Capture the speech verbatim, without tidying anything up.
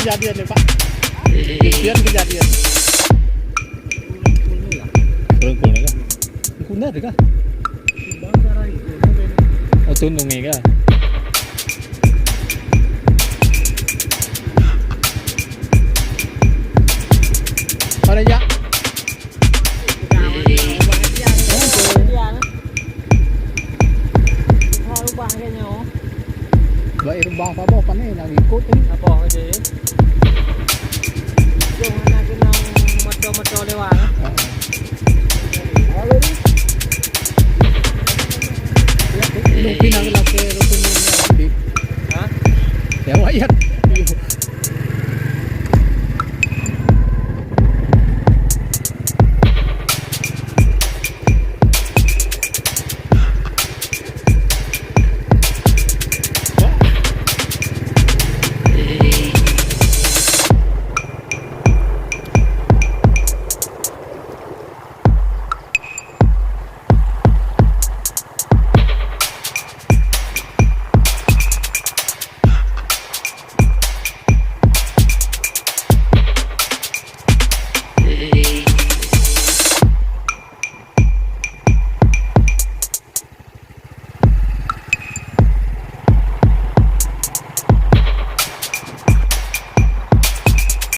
Kejadian ni, Pak. Kejadian, kejadian. Kurang-kurang lah. Kurang dah kah? Oh, tunung ni kah? Ada ya? Ubah ke nyoe? Baik rubah saboh pané nak ikut ni. Saboh aja ya. Jom hana keunong moto-moto lewat. Ha. Lu pinang ke laki rukun ni. Ha? Ya, wayat.